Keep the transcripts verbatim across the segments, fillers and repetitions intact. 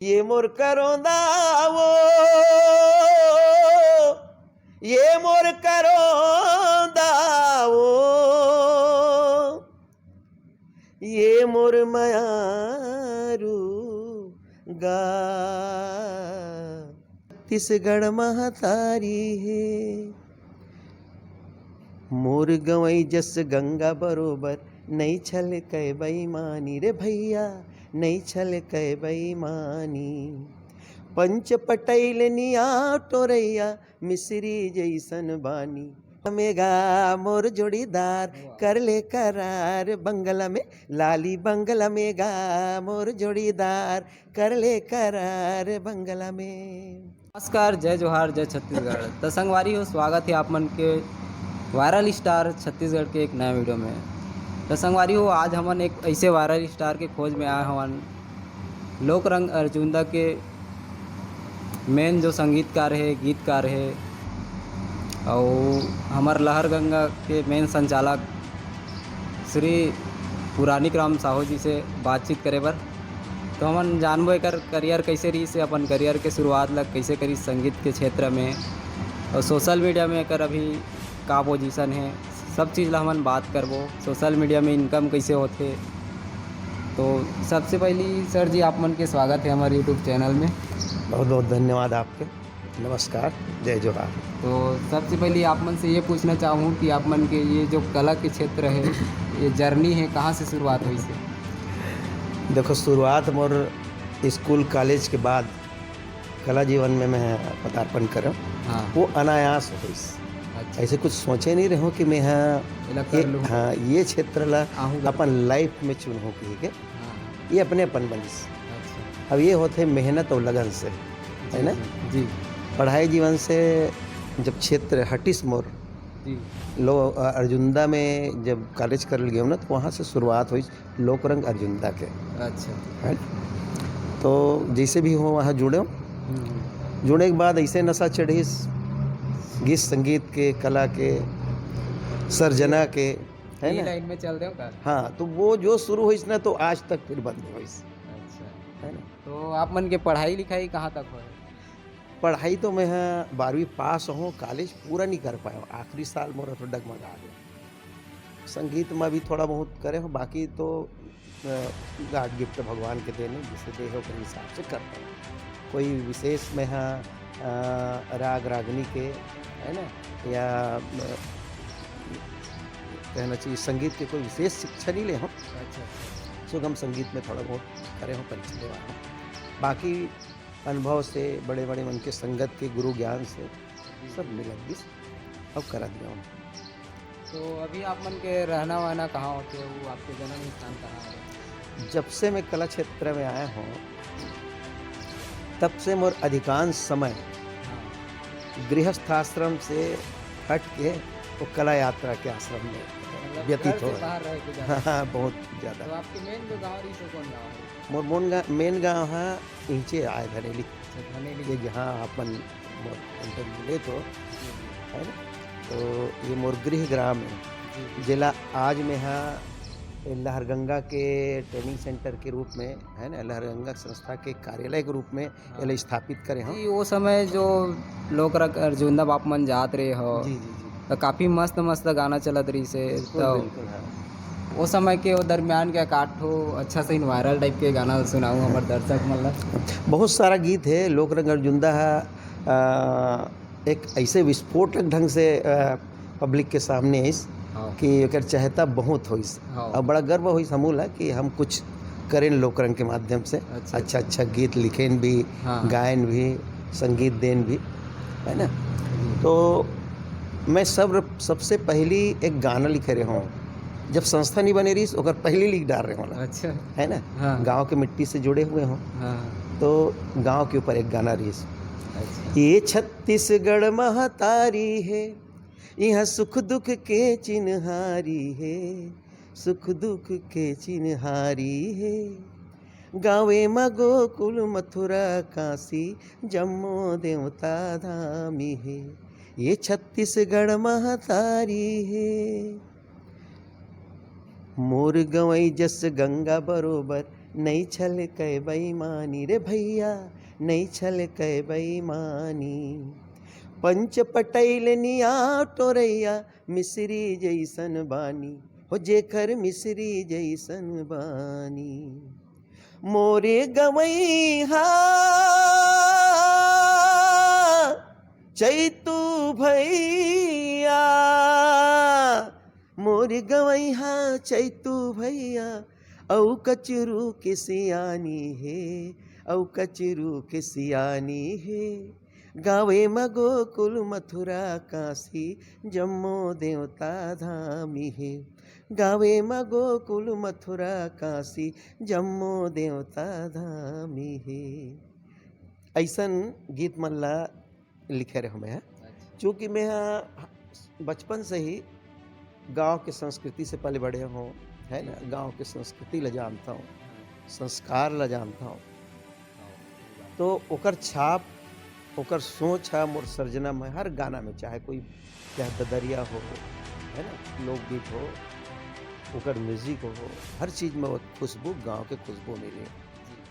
ये मोर करोंदा वो, ये मोर करोंदा वो, ये मोर मयारू गा। छत्तीसगढ़ महतारी हे, मोर गंवई जस गंगा बरोबर, नइ छलकै बेईमानी रे भैया, नइ छलकै बेईमानी। पंच पटैल निया टोरैया, मिश्री जैसन बानी। मेगा मोर जोड़ीदार, कर ले करार बंगला में, लाली बंगला मेगा मोर जोड़ीदार, कर ले करार बंगला में। नमस्कार, जय जोहार, जय छत्तीसगढ़। त संगवारी हो, स्वागत हे आप मन के वायरल स्टार छत्तीसगढ़ के एक नया वीडियो में। त संगवारी हो, आज हमन एक ऐसे वायरल स्टार के खोज में आए हवन, लोक रंग अर्जुंदा के मेन जो संगीतकार हे, गीतकार हे, अउ हमर लहर गंगा के मेन संचालक श्री पुरानिक राम साहू जी से बातचीत करे बर। तो हमन जानबो एकर करियर कैसे रहिस हे, अपन करियर के शुरुआत ला कैसे करिस संगीत के क्षेत्र में, और सोशल मीडिया में एकर अभी का पोजीशन हे, सब चीज़ ला हमन बात करबो। सोशल मीडिया में इनकम कैसे होथे। तो सबसे पहली सर जी, आप मन के स्वागत है हमारे यूट्यूब चैनल में। बहुत बहुत धन्यवाद आपके। नमस्कार, जय जोहार। तो सबसे पहले आप मन से ये पूछना चाहूँ कि आप मन के ये जो कला के क्षेत्र है, ये जर्नी है, कहाँ से शुरुआत हुई से? देखो, शुरुआत मोर स्कूल कॉलेज के बाद कला जीवन में मैं पदार्पण करें, हाँ। वो अनायास होइस। अच्छा। ऐसे कुछ सोचे नहीं रहूँ कि मैं हाँ एला कर ये, लूँ। हाँ, ये क्षेत्र ला आहूँ कर अपन लाइफ में चुनहूँ कही के। हाँ। ये अपने अपन बनिस। अच्छा। अब ये होथे मेहनत और लगन से, है ना? जी, जी। पढ़ाई जीवन से जब क्षेत्र हटिस मोर, जी। लो, अ, अर्जुंदा में जब कॉलेज कर गए ना, तो वहाँ से शुरुआत हुई लोक रंग अर्जुंदा के। अच्छा। है ना? तो जैसे भी हो वहाँ जुड़े हो। हम्म। जुड़े के बाद ऐसे नशा चढ़िस गीत संगीत के, कला के, सर्जना के, है ये ना? लाइन में चल रहे हो का? हाँ, तो वो जो शुरू हुई ना, तो आज तक फिर बंद नहीं हुई। अच्छा। है ना? तो आप मन के पढ़ाई लिखाई कहाँ तक होय? पढ़ाई तो मैं हाँ बारहवीं पास हूँ, कॉलेज पूरा नहीं कर पाया हूँ, आखिरी साल मोर तो डगमगा गया। संगीत में भी थोड़ा बहुत करे हूँ, बाकी तो, अ, गॉड गिफ्ट भगवान के देने, जिसे दे हो, के हिसाब से करता हूँ। कोई विशेष में हाँ, अ, राग रागनी के, है ना, या, अ, कहना चाहिए, संगीत के कोई विशेष शिक्षा नहीं ले हूँ। अच्छा, अच्छा। सुगम संगीत में थोड़ा बहुत करे हूँ, परिचय देवा हूँ। बाकी अनुभव से, बड़े-बड़े मन के संगत के गुरु ज्ञान से जी। सब मिलत गिस, अब करत गए हूँ। तो अभी आप मन के रहना वहना कहाँ होथे, वो आपके जन्म स्थान कहाँ है? जब से मैं कला क्षेत्र में आया हूँ, तब से मोर अधिकांश समय हाँ। गृहस्थ आश्रम से हट के वो कला यात्रा के आश्रम में मतलब व्यतीत घर से हो। बाहर रह के जाना। हाँ, हाँ, बहुत ज़्यादा। तो आपके मेन जो गाँव रही, सो कौन गाँव है? मोर मोन गा-, मेन गाँव है इहिंचे आय धनेली। अच्छा, धनेली। ये जहाँ अपन मोर इंटरव्यू ले तो, जी, जी। है ना? तो ये मोर गृह ग्राम है, जी, जी। जेला आज मैं हा लहरगंगा के ट्रेनिंग सेंटर के रूप में, है ना, लहरगंगा संस्था के कार्यालय के रूप में हाँ। एला स्थापित करे हूँ। जी, वो समय जो लोक रंग अर्जुंदा बाप मन जात रहे हो, जी, जी, जी। तो काफ़ी मस्त मस्त गाना चलत रही से, बिल्कुल, तो बिल्कुल, हाँ। वो समय के, वो दरमियान के एकाध ठो अच्छा से वायरल टाइप के गाना सुनाऊँ हमर दर्शक मन ला। बहुत सारा गीत है, लोक रंग अर्जुंदा है, अ, एक ऐसे विस्फोटक ढंग से, अ, पब्लिक के सामने आइस हाँ। कि एकर चाहता बहुत होइस। हाँ। और बड़ा गर्व होइस हमू ला कि हम कुछ करेन लोक रंग के माध्यम से। अच्छा, अच्छा, अच्छा। अच्छा गीत लिखेन भी, हाँ। गायन भी, संगीत देन भी, है ना? जी। तो मैं सब, सबसे पहली एक गाना लिखे रहे हूँ, जब संस्था नहीं बने रही, ओकर पहले लिख डाल रहे हूँ ना। अच्छा। है ना? हाँ। गाँव के मिट्टी से जुड़े हुए हों। हाँ। तो गाँव के ऊपर एक गाना रही। अच्छा। ये छत्तीसगढ़ महतारी है, यहाँ सुख दुख के चिन्हारी है, सुख दुख के चिन्हारी है। गाँवे म गोकुल मथुरा काशी, जम्मो देवता धामी है। ये छत्तीसगढ़ महतारी है। मोर गंवई जस गंगा बरोबर, नइ छलकै बेईमानी रे भैया, नइ छलकै बेईमानी। पंच पटैल निया टोरैया, मिश्री जैसन बानी, हो जेकर मिश्री जैसन बानी। मोरे गवई हा चैतू भैया, मोर गवई हा चैतू भैया, अउ कचरू के सियानी हे, अउ कचरू के सियानी हे। गावे म गोकुल मथुरा काशी, जम्मो देवता धामी हे। गावे म गोकुल मथुरा काशी, जम्मो देवता धामी हे। अइसन गीत मन ला लिखे रहे मैं ह। अच्छा। चूँकि मैं ह बचपन से ही गाँव के संस्कृति से पले बढ़े हों, है ना, गाँव के संस्कृति ला जानता हों, संस्कार ला जानता हों, तो ओकर छाप, ओकर सोच ह मोर सर्जना में हर गाना में, चाहे कोई, चाहे ददरिया हो, है ना, लोकगीत हो, ओकर म्यूजिक हो, हर चीज में वो खुशबू, गाँव के खुशबू मिले।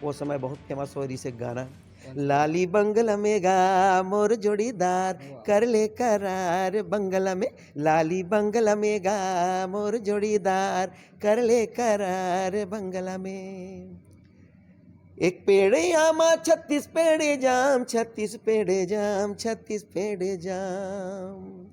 वो समय बहुत फेमस हो रही से गाना, लाली बंगला में गा मोर जोड़ीदार, वाह। कर ले करार बंगला में, लाली बंगला में गा मोर जोड़ीदार, कर ले करार बंगला में। एक पेड़ आमा, छत्तीस पेड़ जाम, छत्तीस पेड़ जाम, छत्तीस पेड़ जाम।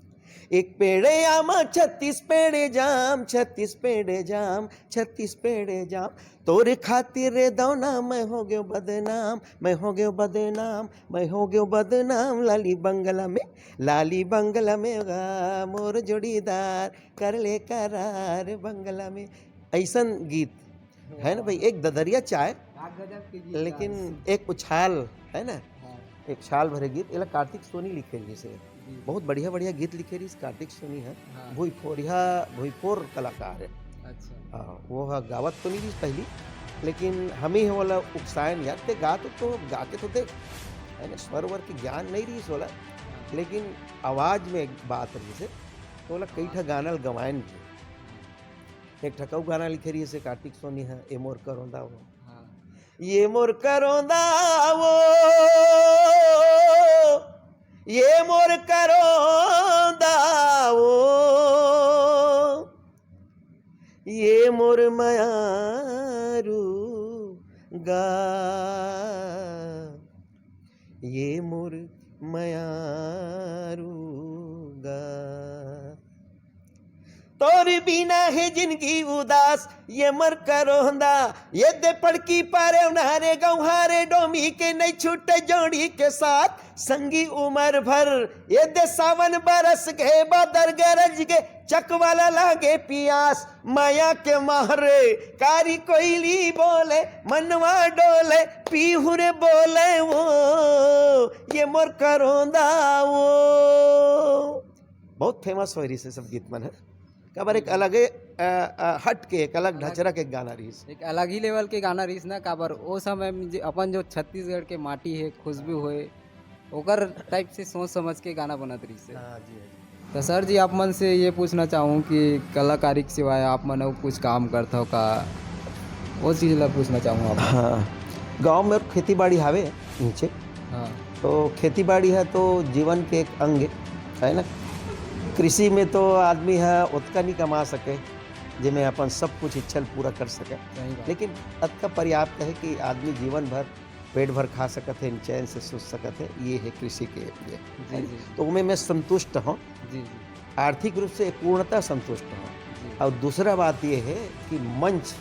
एक पेड़ आमा, छत्तीस पेड़ जाम, छत्तीस पेड़ जाम, छत्तीस पेड़ जाम। तोरे खातिर रे दौना, मैं हो गयो बदनाम, मैं हो गयो बदनाम, मैं हो गयो बदनाम। लाली बंगला में, लाली बंगला में गा मोर जोड़ीदार, कर ले करार बंगला में। अइसन गीत है ना भाई, एक ददरिया चाय, का गजब के गीत लेकिन गाइस। एक उछाल, है ना, हाँ। एक उछाल भरे गीत, एला कार्तिक सोनी लिखे रहिस हे। जी। बहुत बढ़िया बढ़िया गीत लिखे रहिस कार्तिक सोनी ह। हाँ। भुईफोरिया, भुईफोर कलाकार है। अच्छा। हाँ, वो ह गावत तो नहीं रहिस पहली, लेकिन हम ही ओला उकसायन, यार ते गा तो, तो गा के तो देख, है ना, स्वर वर के ज्ञान नहीं रहिस ओला, हाँ। लेकिन आवाज में एक बात रहिस हे, तो ओला कई ठा गाना ल गवायन भी। एक ठा अउ गाना लिखे रहिस हे कार्तिक सोनी ह, ए मोर करोंदा वो। हाँ। ये मोर करोंदा वो, ये मोर करोंदा वो, ये मोर मयारू गा, ये मोर मयारू गा। तोर बिना हे जिनगी उदास, ये मोर करोंदा, ये दे पड़की पारे उन्हारे गौहारे डोमी के नहीं छूटे जोड़ी के साथ, संगी उमर भर, ये दे सावन बरस गे, बादर गरज गे, चकवाला लागे पियास, माया के मारे, कारी कोइली बोले, मनवा डोले, पीहू रे बोले वो, ये मोर करोंदा वो। बहुत फेमस होय रहिस हे सब गीत मन ह। काबर एक अलगे, अ, अ, हट के एक अलग अलग। ढचरा के गाना रहिस। एक अलग ही लेवल के गाना रहिस ना, काबर ओ समय में जे अपन जो छत्तीसगढ़ के माटी हे, खुशबू होय, ओकर टाइप से सोच समझ के गाना बनत रहिस हे। हाँ जी, हाँ जी। तो सर जी, आप मन से ये पूछना चाहूँ कि कलाकारी के सिवाय आप मन अउ कुछ काम करथव का? वो चीज ला पूछना चाहूँ आप। हाँ, गाँव में खेती बाड़ी हावे नीचे। हाँ। तो खेती बाड़ी है तो जीवन के एक अंग है ना। कृषि में तो आदमी है ओतका नहीं कमा सके, जेमे अपन सब कुछ इच्छा ल पूरा कर सके। सही बात। लेकिन अतका पर्याप्त है कि आदमी जीवन भर पेट भर खा सकत है, चैन से सोच सकत है, ये है कृषि के ये। जी, जी। तो उमे मैं संतुष्ट हूँ। जी, जी। आर्थिक रूप से पूर्णतः संतुष्ट हूँ। जी। और दूसरा बात ये है कि मंच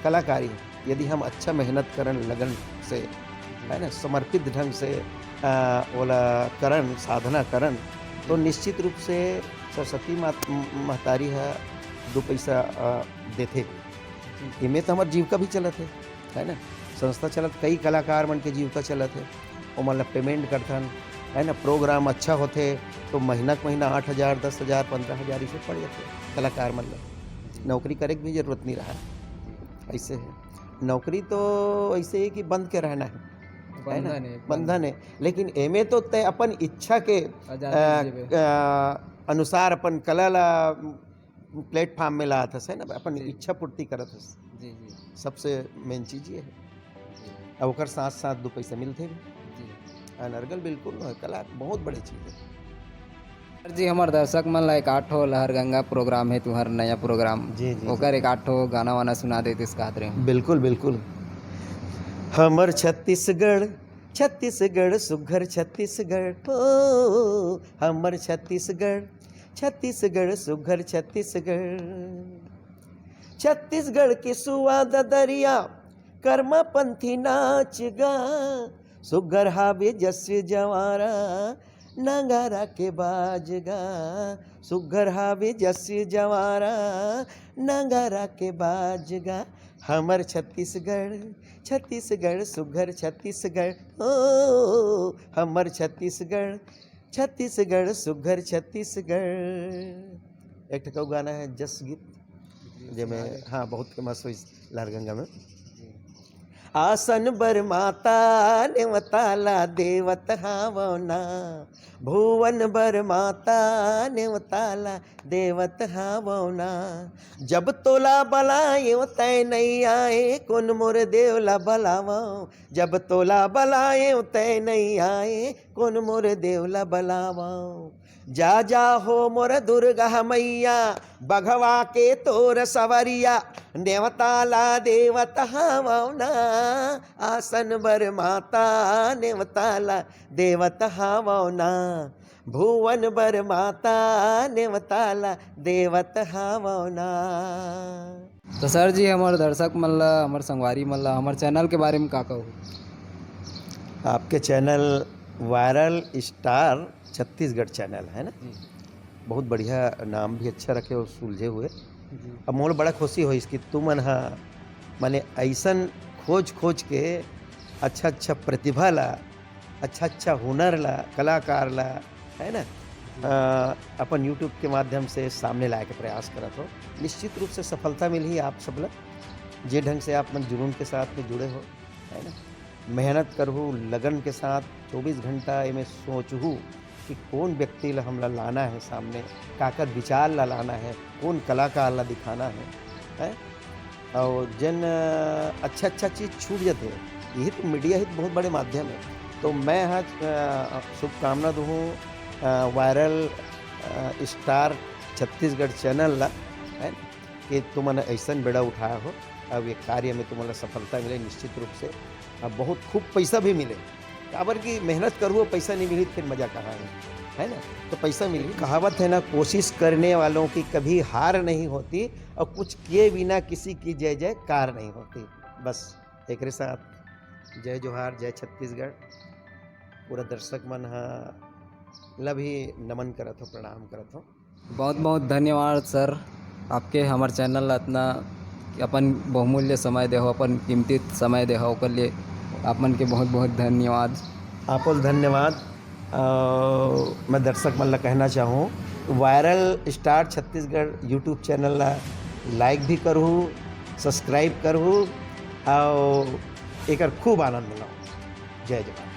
कलाकारी, यदि हम अच्छा मेहनत करन, लगन से, है ना, समर्पित ढंग से, अ, ओला करन, साधना करन, तो जी। निश्चित रूप से सरस्वती मात-, म-, महतारी ह दो पैसा, अ, देथे। जी। एमे तो हमार जीविका भी चलत है, है ना, संस्था चलत, कई कलाकार मन के जीविका चलत है, ओमन ला payment करथन, है ना, program अच्छा होथे तो महीना के महीना आठ हजार, दस हजार, पन्द्रह हजार इसे पड़ जाथे कलाकार मन ला। जी। नौकरी करे के भी जरूरत नहीं रहा, जी। ऐसे है। नौकरी तो ऐसे है कि बंध के रहना है, है ना? बंधन है, बंधन है। लेकिन एमे तो तय अपन इच्छा के, आजादी अ, में जेबे। अ, अनुसार अपन कला ला platform में लात हस, है ना? अपन जी। इच्छा पूर्ति करत हस। जी, जी। सबसे मेन चीज ये है। जी। अब ओकर साथ साथ दो पैसा मिलते भी। जी। अनर्गल बिल्कुल न, कला बहुत बड़ी चीज है। सर जी, हमर दर्शक मन ला एक आठ ठो लहर गंगा प्रोग्राम है, तुहर नया प्रोग्राम, जी, जी, ओकर जी। एक आठ ठो गाना वाना सुना देते, कहत रहे। बिल्कुल, बिल्कुल। हमर छत्तीसगढ़, छत्तीसगढ़, सुघर छत्तीसगढ़, ओ, हमर छत्तीसगढ़, छत्तीसगढ़, सुघर छत्तीसगढ़। छत्तीसगढ़ के सुवाद दरिया, कर्मा पंथी नाच गा, सुघर हावे जस जवारा, नगारा के बाज गा, सुघर हावे जस जवारा, नगारा के बाज गा। हमर छत्तीसगढ़, छत्तीसगढ़, सुघर छत्तीसगढ़, ओ, हमर छत्तीसगढ़, छत्तीसगढ़, सुघर छत्तीसगढ़। एक ठो गाना है जस गीत, जेमे, हाँ, बहुत फेमस होइस लहर गंगा में। आसन बर माता नेवताला देवत हावना, भुवन बर माता नेवताला देवत हावना। जब तोला बलाएव तै नइ आए, कोन मोर देव ला बलावव। जब तोला बलाएव तै नइ आए, कोन मोर देव ला बलावव। जा जा हो मोर दुर्गा मैया, बघवा के तोर सवरिया, नेवताला देवत हावना। आसन बर माता नेवताला देवत हावना, भुवन बर माता नेवताला देवत हावना। तो सर जी, हमर दर्शक मन ला, हमर संगवारी मन ला, हमर चैनल के बारे में का कहू? आपके channel viral star Chhattisgarh channel है ना, जी। बहुत बढ़िया नाम भी अच्छा रखे और सुलझे हुए। जी। अब मोला बड़ा खुशी होइस कि तुमन ह माने ऐसन खोज खोज के अच्छा अच्छा प्रतिभा ला, अच्छा अच्छा हुनर ला, कलाकार ला, है ना, अ, अपन YouTube के माध्यम से सामने लाए के प्रयास करत हो। निश्चित रूप से सफलता मिलही आप सब ला, जे ढंग से आप मन जुनून के साथ में जुड़े हो, है ना। मेहनत करहू, लगन के साथ चौबीस घंटा एमे सोचहू कि कोन व्यक्ति ला हमला लाना है सामने, काकर विचार ला लाना है, कोन कलाकार ला दिखाना है, है? और जेन, अ, अच्छा अच्छा चीज छूट जाते हैं, यही तो मीडिया ही तो बहुत बड़े माध्यम है। तो मैं आज, अ, शुभकामना दूँ, अ, वायरल, अ, स्टार छत्तीसगढ़ चैनल ला, है, कि तुमन ऐसन बेड़ा उठाया हो, अब ये कार्य में तुमन ला सफलता मिले निश्चित रूप से, अब बहुत खूब पैसा भी मिले, काबर कि मेहनत करहू, पैसा नहीं मिली, फिर मजा कहाँ है, है ना? तो पैसा मिली। कहावत है ना, कोशिश करने वालों की कभी हार नहीं होती और कुछ किए बिना किसी की जय जयकार नहीं होती। बस एकरे साथ जय जोहार, जय छत्तीसगढ़। पूरा दर्शक मन ह ला भी नमन करत हो, प्रणाम करत हो। बहुत बहुत धन्यवाद सर, आपके हमर चैनल ला इतना अपन बहुमूल्य समय देहो, अपन कीमती समय देहो, ओकर लिए आप मन के बहुत बहुत धन्यवाद। आपो ल धन्यवाद। अ, मैं दर्शक मन ला कहना चाहूँ, viral star Chhattisgarh YouTube channel ला लाइक भी करहू, सब्सक्राइब करहू, और एकर खूब आनंद लो। जय जवान।